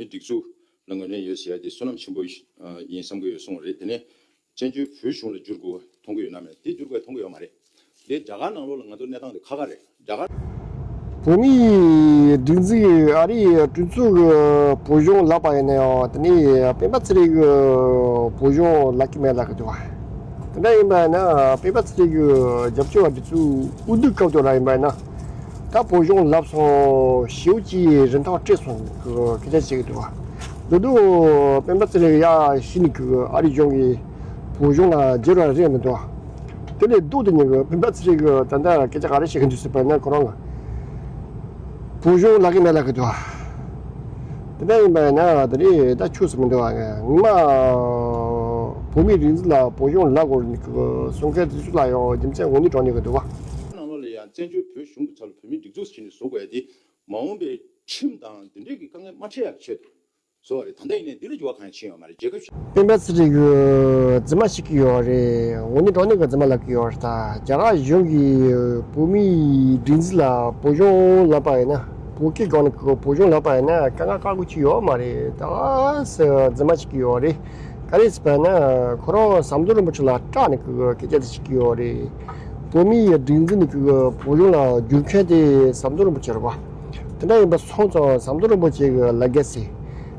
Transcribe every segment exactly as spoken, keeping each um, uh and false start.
སྒྲིག་འཛུགས་ལ་ངོས་ལེན་ཡོད་ཟེར་ཡ་དེ་བསོད་ནམས་ཆེན་པོ་ཡིན་བསམ་གྱི་ཡོད་གསུངས་པ་རེད། དེ་ནས་བཙན་བྱོལ་བོད་གཞུང་ལ་བསྒྱུར་དགོས་པ་མཐོང་གི་ཡོད་ན་མེད། དེ་བསྒྱུར་དགོས་མཐོང་གི་ཡོད་མ་རེད། དེ་རྒྱ་གར་ནང་ལོགས་ལ་ང་ཚོ་གནས་སྟངས་དེ་ཁ་ཁ་རེད། རྒྱ་གར། བོད་མིའི་སྒྲིག་འཛུགས་ཨ་རིའི་གྲོས་ཚོགས་ཀྱི་བོད་གཞུང་ལབ་པ་ཡིན་ན་ཡང་དེ་ནས་སྤེན་པ་ཚེ་རིང་གི་བོད་གཞུང་ལབ་ཀྱི་མེད་ལབ་ཀྱི་འདུག་བ། དེ་འདྲ་ཡིན་པ་ཡིན་ན་སྤེན་པ་ཚེ་རིང་གི་རྒྱབ་སྐྱོར་བ་དེ་ཚོས་འོས་བསྡུ་སྐབས་དེ་ལ་ཡིན་པ་ཡིན་ན། ད་བོད་གཞུང་ལབ་སོང་། ཞེའུ་ཅིའི་རིན་ཐང་སྤྲད་སོང་གི་སྐད་ཆ་བཤད་ཀྱི་འདུག་བ། དེ་དུས་སྤེན་པ་ཚེ་རིང་ཡར་ཤི་ནས་ཀྱི་ཨ་རི་གཞུང་གིས་བོད་གཞུང་ལ་བསྒྱུར་བ་རེད་མི་འདུག་དེ་ལས་ལྡོག་དེ་ཉིད་ཀྱི་སྤེན་པ་ཚེ་རིང་གི་ད་ལྟ་སྐད་ཆ་ག་རེ་བཤད་ཀྱི་འདུག་ཟེར་བ་ན་ཁོ་རང་གི་བོད་གཞུང་ལབ་ཀྱི་མེད་ལབ་ཀྱི་འདུག་དེ་འདྲ་ཡིན་པ་ཡིན་ན་དེ་རིང་ད་ཆོས་སུ་མི་འདུག་བ། ངས་མ་བོད་མིའི་སྒྲིག་འཛུགས་ལ་བོད་གཞུང་ལབ་དགོས་ནི་གི་གསུང་མཁན་དེ་ཚོ་ལ་ཡང་རྒྱུ་མཚན་འོ་ནི་དྲང་ནས་གི་འདུག་བ། ནང་ལོགས་ལ་ཡང་བཙན་བྱོལ་བོད་གཞུང་གི་ཚབ་ལ་བོད་མིའི་སྒྲིག་འཛུགས་ཟེར་ནས་བཟོ་དགོས་ཡ་དེ་མ་འོངས་པའི་ཁྲིམས་དང་དེ་འདྲས་ཀྱི་དཀའ་ངལ་མ་འཕྲད་ཡག་ཆེད་དུ་བཟོ་བ་རེད། ད་ལྟ་ཡིན་ནའི་འདི་ལ་འགྱུར་བ་གང་ཡང་ཕྱིན་ཡོད་མ་རེད། རྒྱལ་ཁབ་ཤིག་སྤེན་པ་ཚེ་རིང་གི་རྫུན་མ་བཤད་ཀྱི་ཡོད་རེད། འོ་ནི་དྲང་གནས་ཀྱི་རྫུན་མ་ལབ་ཀྱི་ཡོད་རེད། ད་རྒྱ་གར་གཞུང་གིས་བོད་མིའི་སྒྲིག་འཛུགས་ལ་བོད་གཞུང་ལབ་པ་ཡིན་ན། བོད་སྐད་སྒང་ནས་བོད་གཞུང་ལབ་པ་ཡིན་ན་དཀའ་ངལ་ཁག་པོ་ཅིག་ཡོད་མ་རེད། ད་ཟེར་རྫུན་མ་བཤད་ཀྱི་ཡོད་རེད། ག་རེ་ཟེར་བ་ན་ཁོ་རང་ཟམ་གདོང་རིན་པོ་ཆེ་ལ་སྐྲག་ནས་ཀྱི་སྐད་ཆ་དེ་བཤད་ཀྱི་ཡོད་རེད། བོད་མིའི་སྒྲིག་འཛུགས་ནས་ཀྱི་བོད་གཞུང་ལ་བསྒྱུར་མཁན་དེ་ཟམ་གདོང་རིན་པོ་ཆེ་རེད་བ། དེ་འདྲ་ཡིན་པ་སོང་ཙང་ཟམ་གདོང་རིན་པོ་ཆེ་གི་ལ་རྒྱ་སེ།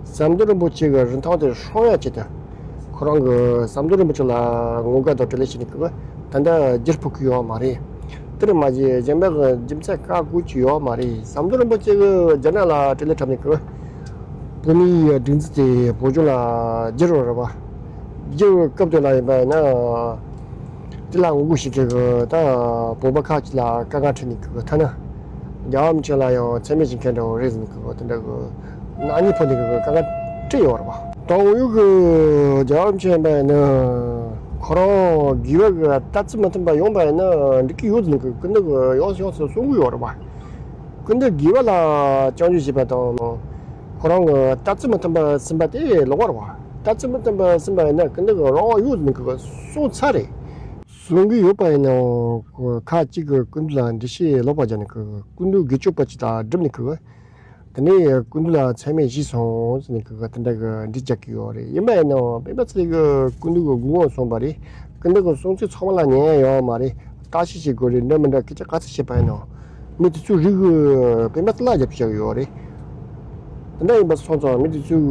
ཟམ་གདོང་རིན་པོ་ཆེ་གི་རིན་ཐང་དེ་སྲུང་ཡ་ཆེད་དུ། ཁོ་རང་གི་ཟམ་གདོང་རིན་པོ་ཆེ་ལ་ངོ་དགའ་དང་བྲེལ་བ་བྱས་ནས་ཀྱི་ད་ལྟ་རྒྱུར་ཕུག་གི་ཡོད་མ་རེད། དེར་མ་ཟད་གཞན་པ་གི་རྒྱུ་མཚན་ཁག་པོ་ཅིག་ཡོད་མ་རེད། ཟམ་གདོང་རིན་པོ་ཆེ་གི་རྒྱ་ནག་ལ་བྲེལ་བ་འཁྲབ་ནས་ཀྱི་བོད་མིའི་སྒྲིག་འཛུགས་དེ་བོད་གཞུང་ལ་བསྒྱུར་བ་རེད་བ། བསྒྱུར་བའི་སྐབས་དེ་ལ་ཡིན་པ་ཡིན་ན། དེ་ལ་ངོ་རྒོལ་བྱེད་མཁན་གྱི་ད་བོད་པ་ཁག་ཅིག་ལ་དཀའ་ངལ་འཕྲད་ནས་ཀྱི་ཐ་ན། རྒྱལ་བ་རིན་པོ་ཆེ་ལ་ཡང་མཚན་སྨད་བྱེད་མཁན་འདྲ་བོ་རེད་ཟེར་ནས་ཀྱི་དེ་འདྲ་གི་ནག་ཉེས་ཕོག་ནས་ཀྱི་དཀའ་ངལ་འཕྲད་ཡོད་རེད་བ། དང་ཡོད་ཀྱི་རྒྱལ་བ་རིན་པོ་ཆེ་ཡིན་པ་ཡིན་ན། ཁོ་རང་དགེ་བ་གི་ལྟ་ཚུལ་མི་མཐུན་པ་ཡོང་པ་ཡིན་ན་འགྲིག་གི་ཡོད་ཟེར་ནས་ཀྱི་ཀུན་ཏུ་གི་ཡོངས་སུ་ཡོངས་སུ་གསུང་གི་ཡོད་རེད་བ། ཀུན་ཏུ་དགེ་བ་ལ་སྐྱོན་བརྗོད་བྱེད་པ་དང་། ཁོ་རང་གི་ལྟ་ཚུལ་མི་མཐུན་པ་ཟིན་པ་དེ་ལོག་པ་རེད་བ། ལྟ་ཚུལ་མི་མཐུན་པ་ཟིན་པ་ཡིན་ན་ཀུན་ཏུ་གི་རང་དབང་ཡོད་ཟེར་ནས་ཀྱི་གསུང་ཚར་རེད། གསུང་གི་ཡོད་པ་ཡིན་ནའང་ཁ་ཅིག་གིས་ཀུན་འདུས་ལ་འགྲེལ་བཤད་ལོག་པ་རྒྱག་ནས་ཀྱི་ཀུན་འདུས་དགེ་སྐྱོབ་པ་ཅིག་དང་སྒྲུབ་ནས་ཀྱི། དེ་ནས་ཀུན་འདུས་ལ་མཚན་སྨད་བྱས་སོང་ཟེར་ནས་ཀྱི་དེ་འདྲ་གི་འགྲེལ་རྒྱག་གི་ཡོད་རེད། ཡིན་པ་ཡིན་ནའང་སྤེན་པ་ཚེ་རིང་གི་ཀུན་འདུས་ཀྱི་དགོས་མཁོ་སོང་པ་རེད། ཀུན་འདུས་ཀྱི་གསུང་ཚིག་ཚང་མ་ལ་ཉན་ཡ་ཡོད་མ་རེད། བརྟག་དཔྱད་བྱེད་དགོས་རེད། འདྲ་མི་འདྲ་སྐད་ཆ་ག་ཚོད་བཤད་པ་ཡིན་ནའང་། མི་དེ་ཚོའི་རིགས་ཀྱིས་སྤེན་པ་ཚེ་རིང་ལ་རྒྱབ་སྐྱོར་བྱེད་ཀྱི་ཡོད་རེད། དེ་འདྲ་ཡིན་པ་སོང་ཙང་མི་དེ་ཚོས་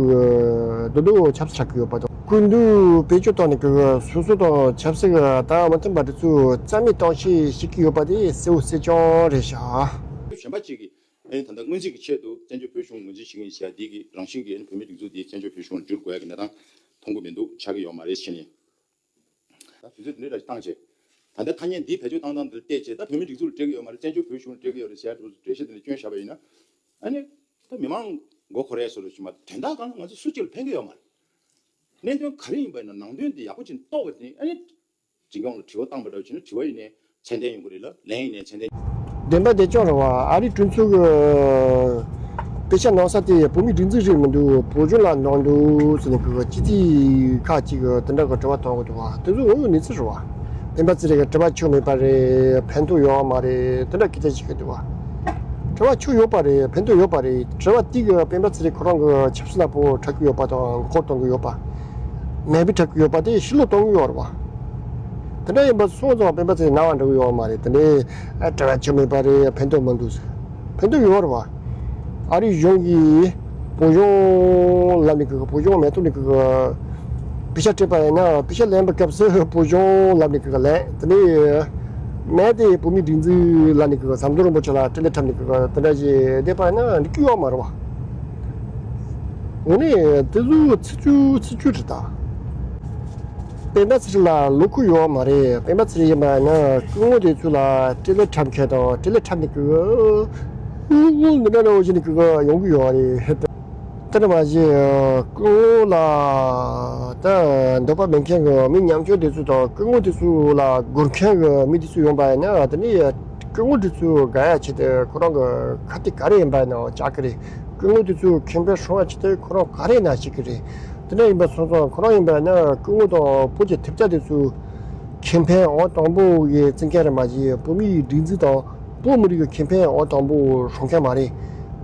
རྡོག་རྡོག་ཆབ་སྲིད་ཆགས་ཀྱི་ཡོད་པ་དང་། ཀུན་འདུས་བེད་སྤྱོད་བཏང་ནས་ཀྱི་སོ་སོ་དང་ཆབ་སྲིད་ཀྱི་ལྟ་བ་མི་མཐུན་པ་དེ་ཚོ་རྩ་མེད་གཏོང་ཆེད་བྱེད་ཀྱི་ཡོད་པ་དེ་གསལ་བོ་གསལ་རྐྱང་རེད་ཤག་གཞན་པ་གཅིག་གིས་ཨ་ནི་ད་ལྟ་སྔོན་རྩིས་ཀྱི་ཆེད་དུ་བཙན་བྱོལ་བོད་གཞུང་ངོས་འཛིན་བྱེད་མཁན་ཞེས་པ་འདི་གི་རང་བཞིན་གྱིས་ཨ་ནི་བོད་མིའི་སྒྲིག་འཛུགས་འདི་བཙན་བྱོལ་བོད་གཞུང་ལ་བསྒྱུར་དགོས་ཡ་གི་གནས་སྟངས་མཐོང་གི་མི་འདུག་ཆགས་ཀྱི་ཡོད་མ་རེད་ཟེར་ནས། ད་དུས་ཚོད་འདི་འདྲ་ཞིག་བཏང་བྱས། ད་ལྟ་ཐ་སྙད་འདི་བེད་སྤྱོད་བཏང་སྟངས་འདི་ལ་བལྟས་བྱས་ད་བོད་མིའི་སྒྲིག་འཛུགས་ལ་སྤྲད་ཀྱི་ཡོད་མ་རེད། བཙན་བྱོལ་བོད་གཞུང་ལ་སྤྲད་ཀྱི་ཡོད་རེད་ཟེར་ཡ་འགྲེལ་བཤད་འདི་ལ་སྐྱོན་བཞག་པ་ཡིན་ན། ཨ་ནི། ད་མི་མང་མགོ་འཁོར་ཡ་བཟོ་འདྲ་ཞིག་མ་གཏོགས་དོན་དག་གང་ལ་ང་ཚོ་སུ་གཅིག་ལ་ཕན་གྱི་ཡོད་མ་རེད། གནད་དོན་ག་རེ་ཡིན་པ་ཡིན་ན་ནང་དོན་འདི་ཡག་པོ་ཅིག་རྟོགས་པ་དེ་ནི་ཨ་ནི། འཛིན་སྐྱོང་ལ་དྲི་བ་བཏང་པ་འདྲ་བྱས་ན་དྲི་བ་ཡིན་ནའི་ཚད་ལྡན་ཡོང་གི་རེད་ལ་ལན་ཡིན་ནའི་ཚད་ལྡན། བདེན་པ་བདེན་རྐྱང་རེད་བ། ཨ་རིའི་གྲོས་ཚོགས་ཀྱི་དཔེ་ཆ་ནང་ས་དེ་བོད་མིའི་སྒྲིག་འཛུགས་རེད་མི་འདུག་བོད་གཞུང་ལ་འདང་འདུག་ཟེར་ནས་ཀྱི་སྤྱི་འཐུས་ཁག་ཅིག་གིས་དེ་འདྲ་གི་དྲི་བ་བཏང་གི་འདུག་བ། དེ་ཚོ་དངོས་ཡོད་གནས་ཚུལ་རེད་བ། སྤེན་པ་ཚེ་རིང་གི་དྲི་བ་ཆོ་མེད་པ་རེད། ཕན་ཐོགས་ཡོད་མ་རེད། དེ་འདྲ་སྐད་ཆ་བཤད་ཀྱི་འདུག་བ། དྲི་བ་ཆོ་ཡོད་པ་རེད། ཕན་ཐོགས་ཡོད་པ་རེད། དྲི་བ་དེ་གིས་སྤེན་པ་ཚེ་རིང་ཁོ་རང་གི་ཆབ་སྲིད་ལ་ཕོག་ཐུག་གི་ཡོད་པ་དང་མགོ་སྐོར་གཏོང་གི་ཡོད་པ། མེད་པའི་ཐབས་ཀྱི་ཡོད་པ་དེ་ཕྱིར་སློག་གཏོང་གི་ཡོད་རེད་བ། དེ་འདྲ་ཡིན་པ་སོང་ཙང་སྤེན་པ་ཚེ་རིང་ན་བ་འགྲོ་གི་ཡོད་མ་རེད། དེ་ནས་ཨ་གྲྭ་བ་ཆོ་མེད་པ་རེད། ཕན་ཐོགས་མི་འདུག་ཟེར། ཕན་ཐོགས་ཡོད་རེད་བ། ཨ་རིའི་གཞུང་གིས་བོད་གཞུང་ལབ་ནས་ཀྱི་བོད་གཞུང་མེད་ཐོག་ནས་ཀྱི་དཔེ་ཆ་སྤྲད་པ་ཡིན་ན་དཔེ་ཆ་ལེན་པའི་སྐབས་སུ་བོད་གཞུང་ལབ་ནས་ཀྱི་ལེན། དེ་ནས་མེད་དེ་བོད་མིའི་སྒྲིག་འཛུགས་ལབ་ནས་ཀྱི་ཟམ་གདོང་རིན་པོ་ཆེ་ལ་སྤྲེལ་ལད་འཁྲབ་ནས་ཀྱི་དེ་འདྲ་ཞིག་བསྡད་པ་ཡིན་ན་འགྲིག་གི་ཡོད་མ་རེད་བ། འོ་ནི་དེ་ཚོ་ཚིག་བཅུ་ཚིག་བཅུ་རེད་ད། སྤེན་པ་ཚེ་རིང་ལ་ལོ་ཁུག་ཡོད་མ་རེད། སྤེན་པ་ཚེ་རིང་ཡིན་པ་ན་སྐུ་ངོ་དེ་ཚོ་ལ་སྤྲེལ་ལད་འཁྲབ་མཁན་དང་སྤྲེལ་ལད་འཁྲབ་ནི་ཀི་འདི་འདྲ་འདྲ་བོ་ཞིག་ནི་ཀི་ཡོང་གི་ཡོད་རེད། དེ་འདྲ་མ་ཞིག་སྐུ་ངོ་ལ་ད་འདོད་པ་མེད་མཁན་གི་མི་ཉམ་ཆུང་དེ་ཚོ་དང་སྐུ་ངོ་དེ་ཚོ་ལ་སྒུར་མཁན་གི་མི་དེ་ཚོ་ཡོང་པ་ཡིན་ན་དེ་ནི་སྐུ་ངོ་དེ་ཚོ་དགའ་ཡ་ཆེད་དུ་ཁོ་རང་གི་ཁ་གཏད་ག་རེ་ཡིན་པ་ཡིན་ནའང་བཅག་གི་རེད། སྐུ་ངོ་དེ་ཚོ་ཁེ་ཕན་སྲུང་བ་ཆེད་དུ་ཁོ་རང་ག་རེ་ན་བྱེད་ཀྱི་རེད། དེ་འདྲ་ཡིན་པ་སོང་ཙང་ཁོ་རང་ཡིན་པ་ན་སྐུ་ངོ་དང་བོད་ཀྱི་ཐེབས་རྩ་དེ་ཚོ་ཁེ་ཕན་འོ་དང་པོ་གི་བརྩི་མཁན་རེད་མ་གཞི་བོད་མིའི་སྒྲིག་འཛུགས་དང་བོད་མི་རིགས་ཀྱི་ཁེ་ཕན་འོ་དང་པོ་སྲུང་མཁན་མ་རེད།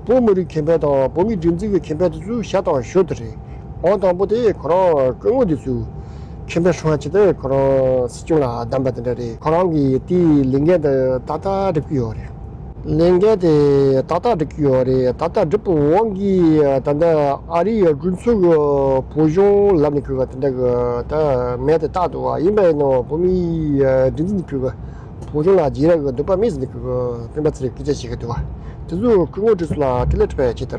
བོད་མི་རིགས་ཁེ་ཕན་དང་བོད་མིའི་སྒྲིག་འཛུགས་ཀྱི་ཁེ་ཕན་དེ་ཚོ་ཤ་དང་ཞོ་དེ་རེད། ཨང་དང་པོ་དེ་ཁོ་རང་སྐུ་ངོ་དེ་ཚོའི་ཁེ་ཕན་སྲུང་བ་ཆེད་དུ་ཁོ་རང་སྲིད་སྐྱོང་ལ་བདམས་པ་དེ་འདྲ་རེད། ཁོ་རང་གིས་དེའི་ལས་འགན་དེ་ཏག་ཏག་སྒྲུབ་ཀྱི་ཡོད་རེད། ལས་འགན་དེ་ཏག་ཏག་སྒྲུབ་ཀྱི་ཡོད་རེད། ཏག་ཏག་སྒྲུབ་པའི་དབང་གིས་ད་ལྟ་ཨ་རིའི་གྲོས་ཚོགས་ཀྱི་བོད་གཞུང་ལབ་ནས་ཁོ་གི་དེ་འདྲ་གི་ད་མེད་དེ་བཏགས་འདུག་བ། ཡིན་པ་ཡིན་ནོ་བོད་མིའི་སྒྲིག་འཛུགས་ནས་ཁོ་གི་བོད་གཞུང་ལ་བརྗེ་རག་གི་འདོད་པ་མེད་ཟེར་ནས་ཁོ་གི་སྤེན་པ་ཚེ་རིང་སྐད་ཆ་བཤད་གི་འདུག་བ། དེ་ཚོ་སྐུ་ངོ་གྲོས་ཚོགས་ལ་སྤྲེལ་ལད་འཕྲི་བའི་ཆེད་དུ་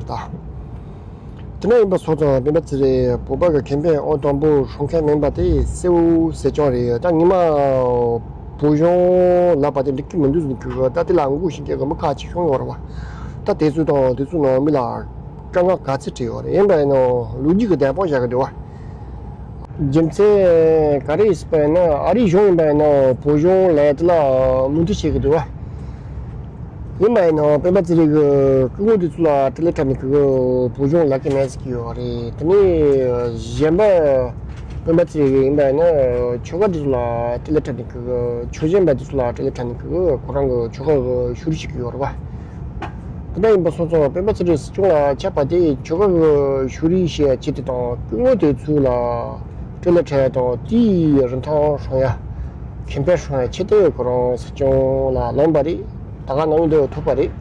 ད། དེ་ན་ཡིན་པ་སོང་ཙང་སྤེན་པ་ཚེ་རིང་བོད་པ་གི་ཁེ་ཕན་ཨང་དང་པོ་སྲུང་མཁན་མིན་པ་དེ་གསལ་བོ་གསལ་རྐྱང་རེད། ད་ཉི་མ་བོད་གཞུང་ལབ་པ་དེ་འགྲིག་གི་མི་འདུག་ཟེར་གི། ད་དེ་ལ་མགོ་ཤིང་སྐྱེ་གི་མི་ཁ་ཅིག་ཤོང་ཡོད་རེད་བ། ད་དེ་ཚོ་དང་དེ་ཚོ་ནང་མི་ལ་དཀའ་ངལ་ག་ཚོད་འཕྲད་ཡོད་རེད། ཡིན་པ་ཡིན་ནོ་ལོ་རྒྱུས་ཀྱི་བདེན་དཔང་བཞག་གི་འདུག་བ། རྒྱུ་མཚན་ག་རེ་ཡིན་པ་ཡིན་ན་ཨ་རིའི་གཞུང་ཡིན་པ་ཡིན་ན་བོད་གཞུང་ལ་དེ་ལ་མོས་མཐུན་བྱེད་ཀྱི་འདུག་བ། ཡིན་པ་ཡིན་ན་སྤེན་པ་ཚེ་རིང་གི་སྐུ་ངོ་དེ་ཚོ་ལ་སྤྲེལ་ལད་འཕྲི་ནས་ཁོ་གི་བོད་གཞུང་ལབ་ཀྱི་མེད་ཟེར་གྱི་ཡོད་རེད། དེ་ནས་གཞན་པ་སྤེན་པ་ཚེ་རིང་གི་ཡིན་པ་ཡིན་ན་ཆོལ་ཁ་དེ་ཚོ་ལ་སྤྲེལ་ལད་འཕྲི་ནས་ཁོ་གི་ཆོལ་གཞན་པ་དེ་ཚོ་ལ་སྤྲེལ་ལད་འཕྲི་ནས་ཁོ་གི་ཁོ་རང་གི་ཆོལ་ཁ་གི་ཕྱོགས་རིས་བྱེད་ཀྱི་ཡོད་རེད་བ། དེ་འདྲ་ཡིན་པ་སོང་ཙང་སྤེན་པ་ཚེ་རིང་སྲིད་སྐྱོང་ལ་ཆགས་པ་དེ་ཆོལ་ཁ་གི་ཕྱོགས་རིས་བྱེད་ཡ་ཆེད་དུ་དང་སྐུ་ངོ་དེ་ཚོ་ལ་སྤྲེལ་ལད་འཕྲི་ཡ་དང་དེའི་རིན་ཐང་སྲུང་ཡ་ཁེ་ཕན་སྲུང་ཡ་ཆེད་དུ་ཁོ་རང་སྲིད་སྐྱོང་ལ་ལངས་པ་རེད། ད་ག་ནང་བཞིན་དུ་ཐུག་པ་རེད།